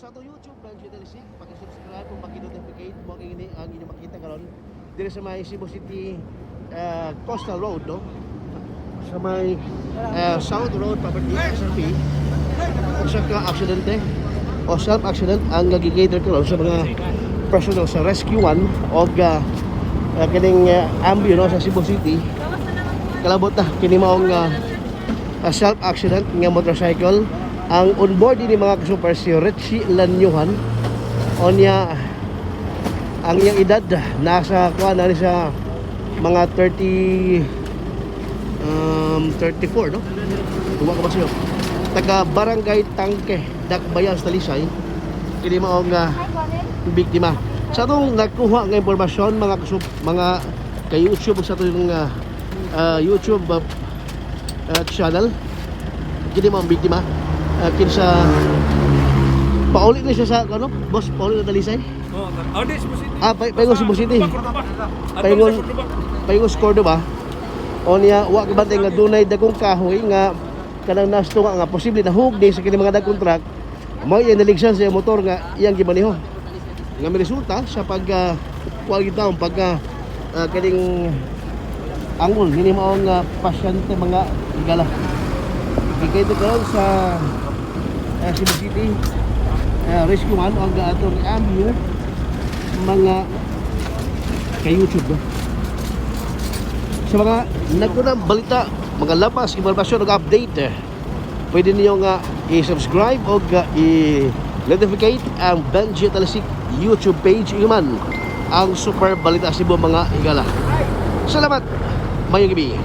Sa atong YouTube, Benji Talisik, paki-subscribe ug paki-notificate mo kini ang inyong makita karon diri sa may Cebu City Coastal Road, no? Sa may South Road Property SRP, usa ka aksidente o self accident ang nagigator karon sa mga personnel sa Rescue 1 og kining ambyo, no, sa Cebu City. Kalabot na kini maong self accident nga motorcycle. Ang onboard ni, mga super, si Richie Lanyuhan. Onya ang iyang edad nasa kuan na ni sa mga 30 34, no? Tuwa ka ba siyo? Taga Barangay Tangke, Dakbayan sa Talisay. Kini maong biktima. Sa atong nakuha nga impormasyon, mga kasup, mga kay YouTube, sa atong YouTube channel, kini maong biktima kinsa pauli ni siya sa ano, boss, pauli na Talisay. Oh, oh, di Cebu City. Ah, paingon Cebu City. Cordoba. Cordoba. Paingon sa Cordoba. O niya, wa ka bantay nga dunay dagkong kahoy nga kanang nasto nga posible na hugdi sa kini mga dagkong truck, mao iyang naligsan sa iyang motor nga iyang gimaneho. Nga may resulta sa pag kuha gid taon pag kining angol ngini maong pasyente, mga higala. Gigay karon sa Cebu City Rescue 1 ang atong ambu, mga kay YouTube, no? Sa mga nagkunang balita, mga labas, impormasyon ug update, pwede niyo nga i-subscribe o i-notificate ang Benji Talisik YouTube page, iman ang Super Balita Cebu, mga higala. Salamat. Mayong gabi.